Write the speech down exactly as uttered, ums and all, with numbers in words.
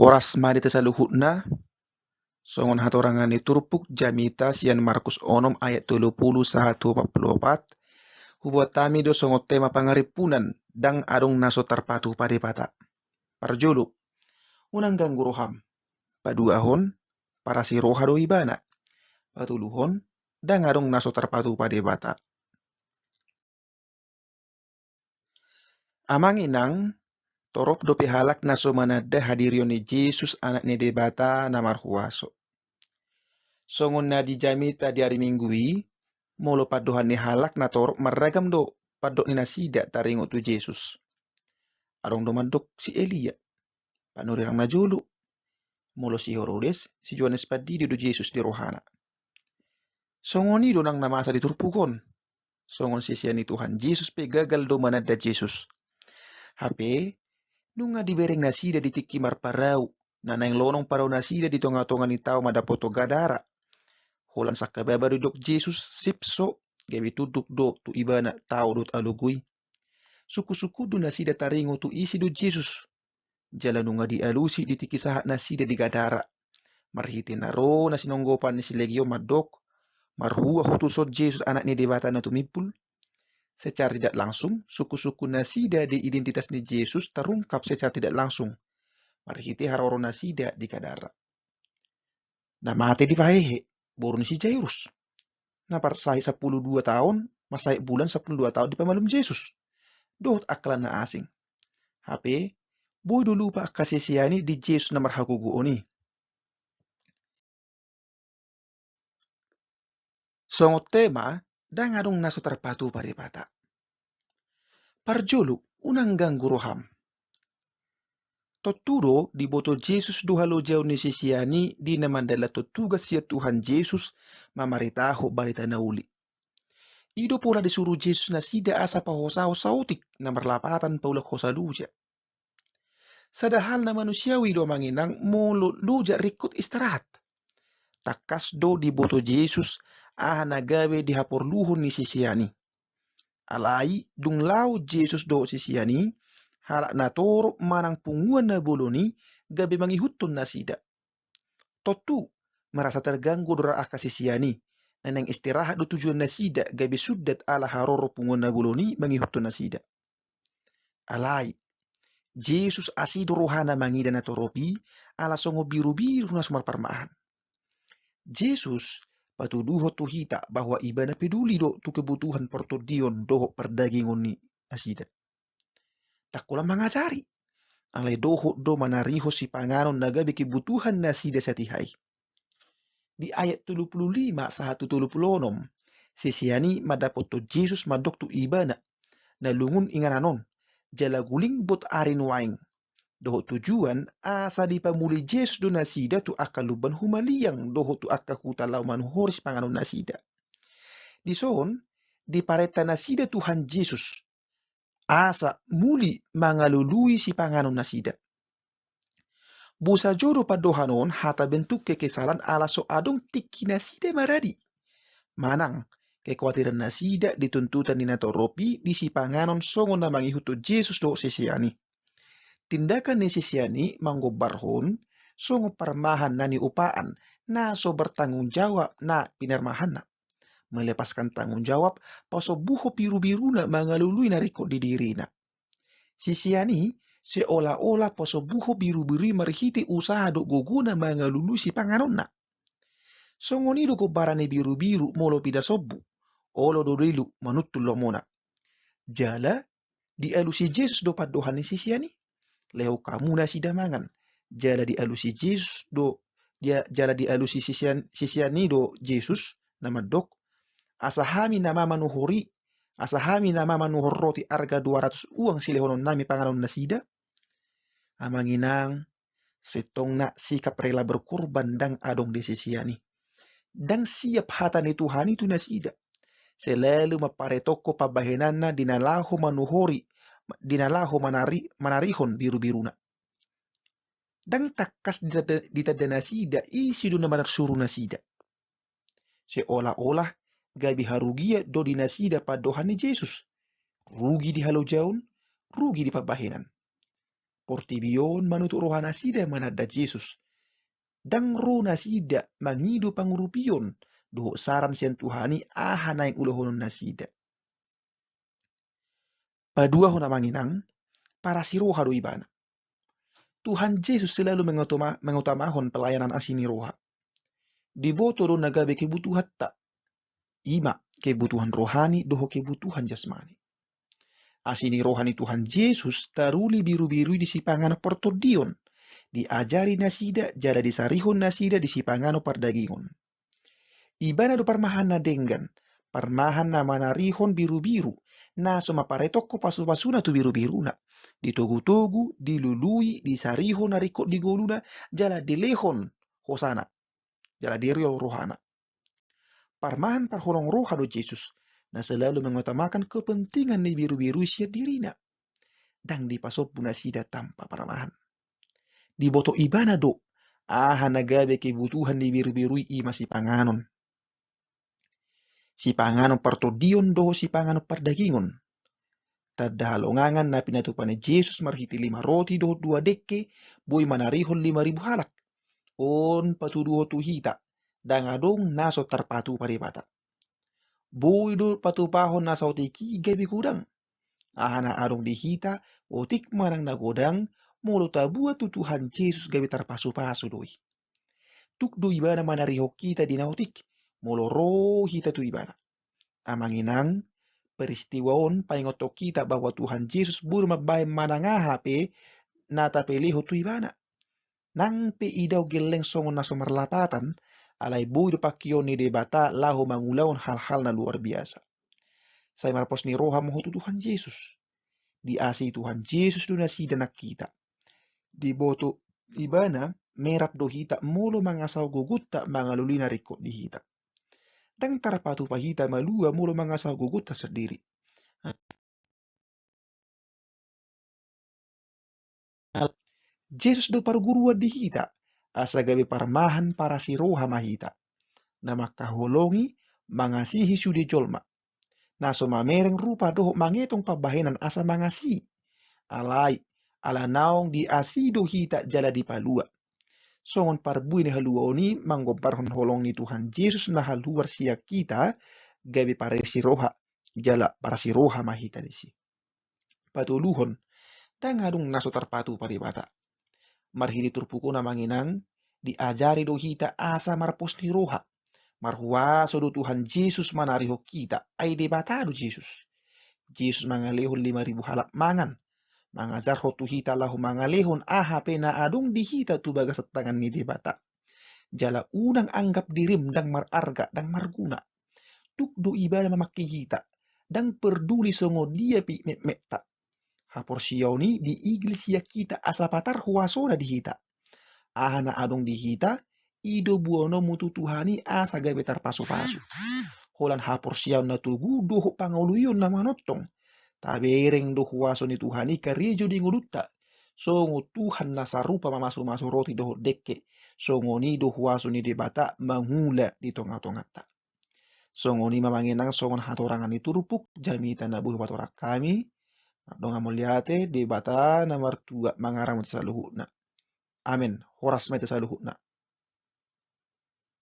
Horas ma di hita saluhutna. Songon hatorangan ni turpuk jamita sian Markus onom ayat tolu pulu sahat tu opat pulu opat, hubuat hami do songon tema pangarimpunan: Ndang adong na so tarpatupa Debata. Parjolo, unang ganggu roham. Paduahon, parasi roha do ibana. Patoluhon, ndang adong na so tarpatupa Debata. Amang inang, torop dope halak na so mananda hadirion ni Jesus, Anak ni Debata na marhuaso. Songon na di jamita di ari Minggu i, molo pandohan ni halak na torop marragam do pandok ni nasida taringot tu Jesus. Adong do mandok si Elia, panurirang na jolo. Molo si Herodes, si Johannes Pandidi do Jesus di rohana. Songon i do nang na masa di turpuk on. Songon sisean ni Tuhan Jesus pe gagal do mananda Jesus. Hape, nunga dibereng nasida di tingki marparau, na naeng lonong parau nasida di tonga-tonga ni tao mandapothon Gadara. Holan sangkababa do didok Jesus, sip so, gabe tunduk do tu ibana tao dohot alogo i. Sungkun-sungkun do nasida taringot tu ise do Jesus. Jala nunga dialusi di tingki sahat nasida di Gadara. Marhite na ro na sinonggopan ni si Legion mandok, marhua ho tuson Jesus, Anak ni Debata na tumimbul. Secara tidak langsung, sungkun-sungkun nasida di identitas ni Jesus terungkap secara tidak langsung. Marhite haroro nasida di Gadara. Na mate dipahehe, boru ni si Jairus. Na marsahit sampulu dua taon, marsahit bulan sampulu dua taon dipamalum Jesus. Dohot angka na asing. Hape, boi do lupa angka sisean i di Jesus na marhagogoon i. Songon tema, ndang adong na so tarpatupa Debata. Parjolo, unang ganggu roham. Tontu do diboto Jesus do halojaon ni sisean i di na mandalanhon tugas sian Tuhan Jesus mamaritahon barita na uli. I do pola disuru Jesus nasida asa pahosahon saotik na marlapatan paulak hosa loja. Sada hal na manusiawi do, amang inang, molo loja ringkot istirahat. Tangkas do diboto Jesus aha na gabe dihaporluhon ni sisean i. Alai dung laho Jesus dohot sisean i, halak na torop manang punguan na bolon i gabe mangihuthon nasida. Tontu, merasa terganggu do ra angka sisean i, na naeng istirahat do tujuan nasida gabe sundat ala haroro punguan na bolon i mangihuthon nasida. Alai, Jesus asi do rohana mangida na torop i, ala songon birubiru na so marparmahan. Jesus patuduhon tu hita bahwa ibana peduli do tu kebutuhan partondion dohot pardagingon ni nasida. Ndang holan mangajari, alai dohot do manarihon sipanganon na gabe kebutuhan nasida satiha i. Di ayat tolu pulu lima sahat tu tolu pulu onom, sisean i mandapothon Jesus mandok tu ibana, na lungun inganan on, jala guling bot ari nuaeng. Dohot tujuan, asa dipamuli Jesus do nasida tu angka lumban humaliang dohot tu angka huta laho manuhori sipanganon nasida. Dison, diparenta nasida Tuhan Jesus asa muli mangalului sipanganon nasida. Boasa jo do pandohan on hata bentuk kekesalan ala so adong tingki nasida maradi. Manang kekuatiran nasida di tuntutan ni na torop i di sipanganon songon na mangihuthon Jesus dohot sisean i. Tindakan ni sisean i manggombarhon songon parmahan na niupaan na so bertanggung jawab na pinarmahanna. Melepaskan tanggung jawab pasombuhon birubiruna mangalului na ringkot di dirina. Sisean i seolah-olah pasombuhon birubiru i marhite usaha dohot gogona mangalului sipanganonna. Songon i do gombaran ni birubiru molo pinasombu, olo do dilu manuntul lomona. Jala dialusi Jesus do pandohan ni sisean i, lehon hamu nasida mangan. Jala dialusi Jesus do, dia, jala dialusi sisean, sisean i do Jesus na mandok, asa hami nama manuhori, asa hami nama manuhor roti arga dua ratus uang silehononnami panganon nasida. Amang inang, sintongna sikap rela berkorban ndang adong di sisean i. Ndang siap hata ni Tuhan i tu nasida. Selalu mamparetokkon pambahenanna di na laho manuhori, di na laho manari, manarihon birubiruna. Ndang tangkas ditanda, ditanda nasida ise do na marsuru nasida. Seolah-olah gabe harugian do di nasida pandohan ni Jesus. Rugi di halojaon, rugi di pambahenan. portibi on manutup rohanasida mananda Jesus. Ndang ro nasida mangido pangurupion dohot saran sian Tuhan i aha naeng ulahonon nasida. Paduahon, amang inang, parasi roha do ibana. Tuhan Jesus selalu mengutama-, mengutamahon pelayanan asi ni roha. Diboto do na gabe kebutuhanta. Ima kebutuhan rohani dohot kebutuhan jasmani. Asi ni roha ni Tuhan Jesus taruli birubiru i di sipanganon partondion, diajari nasida jala disarihon nasida di sipanganon pardagingon. Ibana do parmahan na denggan, parmahan na manarihon birubiru, na so maparetongkon pasupasuna tu birubiruna, ditogutogu, dilului, disarihon na ringkot di ngoluna, jala dilehon hosana, jala diriol rohana. Parmahan parholong roha do Jesus, na selalu mengutamakan kepentingan ni birubiru i sian dirina. Ndang dipasombu nasida tanpa parmahan. Diboto ibana do aha na gabe kebutuhan ni birubiru i, ima sipanganon. Sipanganon partondion dohot sipanganon pardagingon. Tanda halongangan na pinatupa ni Jesus marhite lima roti dohot dua dengke boi manarihon lima ribu halak. On patuduhon tu hita, ndang adong na so tarpatupa Debata. Boi do patupahon na saotik i gabe godang. Aha na adong di hita, otik manang na godang, molo tabuat tu Tuhan Jesus gabe tarpasupasu do i. Tuk do ibana manarihon hita di na otik, molo ro hita tu ibana. Amang inang, peristiwa on paingothon hita bahwa Tuhan Jesus boi do mambahen manang aha pe na tapelehon tu ibana. Nang pe idaon gelleng songon na so marlapatan, alai boi do pangkeon ni Debata laho mangulahon hal-hal na luar biasa. Sai marpos ni roha ma ho tu Tuhan Jesus. Diasi Tuhan Jesus do nasida nang hita. Diboto ibana merap do hita molo mangasahon gogonta mangalului na ringkot di hita. Ndang tarpatupa hita malua molo mangasahon gogonta sandiri. Jesus do parguruan di hita, asa gabe parmahan parasi roha ma hita. Na mangkaholongi, mangasihi sude jolma. Na so mamereng rupa dohot mangetong pambahenan asa mangasihi. Alai, ala naung diasi do hita jala dipalua. Songon parbue ni haluaon i manggombarhon holong ni Tuhan Jesus na haluar sian hita, gabe parasi roha, jala parasi roha ma hita disi. Patoluhon, ndang adong na so tarpatupa Debata. Marhite turpuk on, amang inang, diajari do hita asa marpos ni roha. Marhuaso do Tuhan Jesus manarihon hita, ai Debata do Jesus. Jesus mangalehon lima ribu halak mangan, mangajarhon tu hita laho mangalehon aha pe na adong di hita tu bagasan tangan ni Debata. Jala unang anggap dirim ndang mararga, ndang marguna. Tuk do ibana mamangke hita, ndang parduli songon dia pe metmetta. Haporseaon i diigil sian hita asa patar huasona di hita. Aha na adong di hita, i do boanonmu tu Tuhan i asa gabe tarpasupasu. Holan haporseaon na togu dohot pangoluion na manongtong, tabereng do huaso ni Tuhan i karejo di ngolunta. Songon Tuhan na sarupa mamasumasu roti dohot dengke, songon i do huaso ni Debata mangula di tongatonganta. Songon i ma, amang inang, songon hatorangan ni turpuk, jamita na boi hupatorang hami. Mardongan mauliate, Debata na martua mangaramoti saluhutna. Amen. Horas ma hita saluhutna.